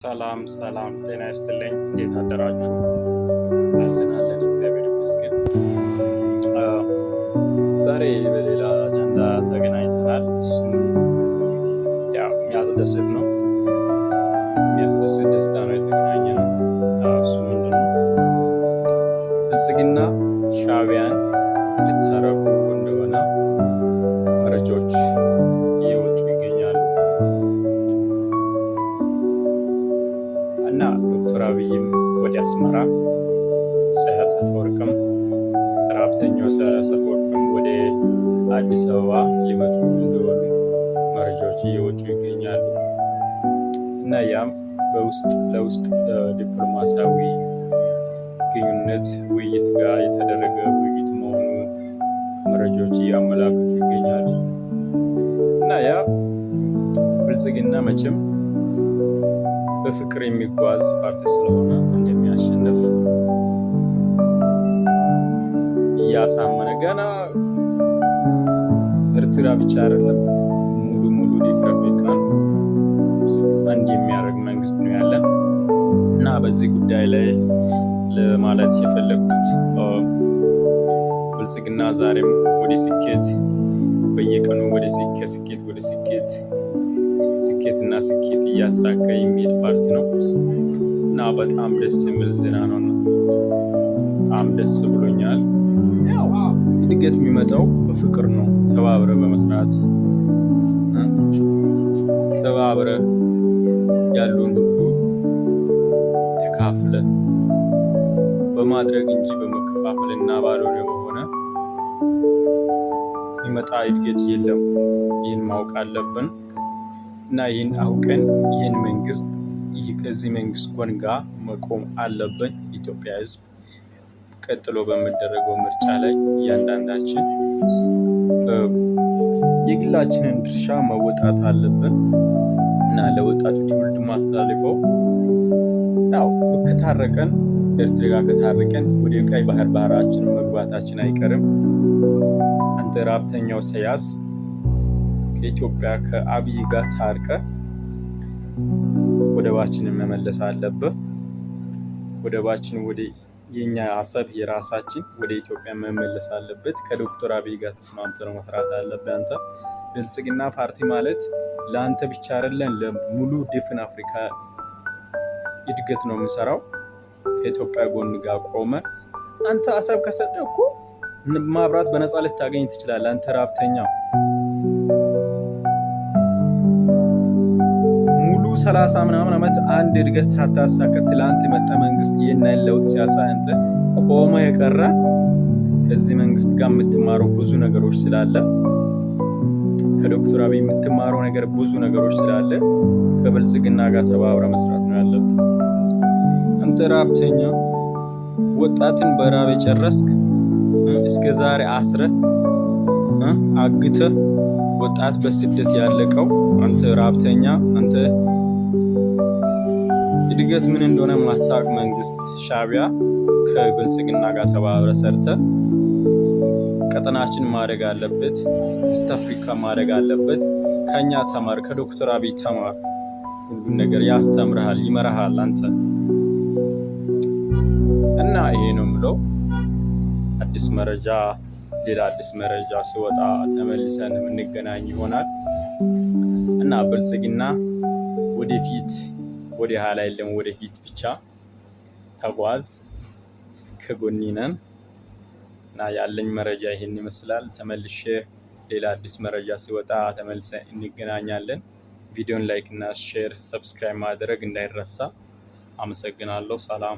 ሰላም ሰላም፣ ጤና ይስጥልኝ። እንዴት አደራችሁ? አለን አለን፣ እግዚአብሔር ይመስገን። ዛሬ በሌላ አጀንዳ ተገናኝተናል። እሱም ያው የሚያስደስት ነው፣ የሚያስደስት ደስታ ነው የተገናኘ ነው። እሱ ምንድን ነው? ብልጽግና ሻዕቢያን ሊታረቁ እንደሆነ መረጃዎች እየወጡ ይገኛሉ እና ዶክተር አብይም ወደ አስመራ፣ ኢሳያስ አፈወርቅም፣ ረሀብተኛው ኢሳያስ አፈወርቅም ወደ አዲስ አበባ ሊመጡ እንደሆኑ መረጃዎች እየወጡ ይገኛሉ እና ያም በውስጥ ለውስጥ ዲፕሎማሲያዊ ግንኙነት ውይይት ጋር የተደረገ ውይይት መሆኑ መረጃዎች እያመላክቱ ይገኛሉ። እና ያ ብልጽግና መቼም በፍቅር የሚጓዝ ፓርቲ ስለሆነ እንደሚያሸንፍ እያሳመነ፣ ገና ኤርትራ ብቻ አይደለም፣ ሙሉ ሙሉ ድፍን አፍሪካን አንድ የሚያደርግ መንግስት ነው ያለን። እና በዚህ ጉዳይ ላይ ለማለት የፈለግኩት ብልጽግና ዛሬም ወደ ስኬት፣ በየቀኑ ወደ ስኬት፣ ስኬት ወደ ስኬት፣ ስኬት እና ስኬት እያሳካ የሚሄድ ፓርቲ ነው እና በጣም ደስ የሚል ዜና ነው እና በጣም ደስ ብሎኛል። ያው እድገት የሚመጣው በፍቅር ነው፣ ተባብረ በመስራት፣ ተባብረ ያሉን ሁሉ ተካፍለ በማድረግ እንጂ በመከፋፈል እና ባልሆነ በሆነ የሚመጣ እድገት የለም። ይህን ማወቅ አለብን እና ይህን አውቀን ይህን መንግስት ከዚህ መንግስት ጎን ጋር መቆም አለብን። የኢትዮጵያ ሕዝብ ቀጥሎ በሚደረገው ምርጫ ላይ እያንዳንዳችን የግላችንን ድርሻ መወጣት አለብን እና ለወጣቱ ትውልድ ማስተላልፈው ያው ከታረቀን፣ ከኤርትራ ጋር ከታረቀን ወደ ቀይ ባህር ባህራችን መግባታችን አይቀርም። አንተ ረሀብተኛው ኢሳያስ ከኢትዮጵያ ከአብይ ጋር ታርቀ ወደባችንን መመለስ አለብህ። ወደባችን ወደ የኛ አሰብ የራሳችን ወደ ኢትዮጵያ መመለስ አለበት። ከዶክተር አብይ ጋር ተስማምተ ነው መስራት አለብህ። አንተ ብልጽግና ፓርቲ ማለት ለአንተ ብቻ አይደለም፣ ለሙሉ ድፍን አፍሪካ እድገት ነው የሚሰራው። ከኢትዮጵያ ጎን ጋር ቆመ። አንተ አሰብ ከሰጠ እኮ ማብራት በነፃ ልታገኝ ትችላለህ። አንተ ረሀብተኛው ሙሉ 30 ምናምን ዓመት አንድ እድገት ሳታሳካ ትላንት የመጣ መንግስት ይህን ያህል ለውጥ ሲያሳይ አንተ ቆመ የቀረ፣ ከዚህ መንግስት ጋር የምትማረው ብዙ ነገሮች ስላለ፣ ከዶክተር አብይ የምትማረው ነገር ብዙ ነገሮች ስላለ ከብልጽግና ጋር ተባብረ መስራት ነው ያለብን። አንተ ረሀብተኛ፣ ወጣትን በራብ የጨረስክ፣ እስከ ዛሬ አስረ አግተ ወጣት በስደት ያለቀው አንተ ረሀብተኛ፣ አንተ እድገት ምን እንደሆነ ማታውቅ መንግስት ሻዕቢያ፣ ከብልጽግና ጋር ተባብረ ሰርተ ቀጠናችን ማደግ አለበት። East Africa ማደግ አለበት። ከኛ ተማር፣ ከዶክተር አብይ ተማር። ሁሉን ነገር ያስተምርሃል፣ ይመራሃል አንተ እና ይሄ ነው የምለው። አዲስ መረጃ፣ ሌላ አዲስ መረጃ ሲወጣ ተመልሰን የምንገናኝ ይሆናል እና ብልጽግና ወደፊት፣ ወደ ኋላ የለም፣ ወደፊት ብቻ ተጓዝ፣ ከጎኒ ነን እና ያለኝ መረጃ ይሄን ይመስላል። ተመልሼ ሌላ አዲስ መረጃ ሲወጣ ተመልሰን እንገናኛለን። ቪዲዮን like እና share፣ subscribe ማድረግ እንዳይረሳ። አመሰግናለሁ። ሰላም።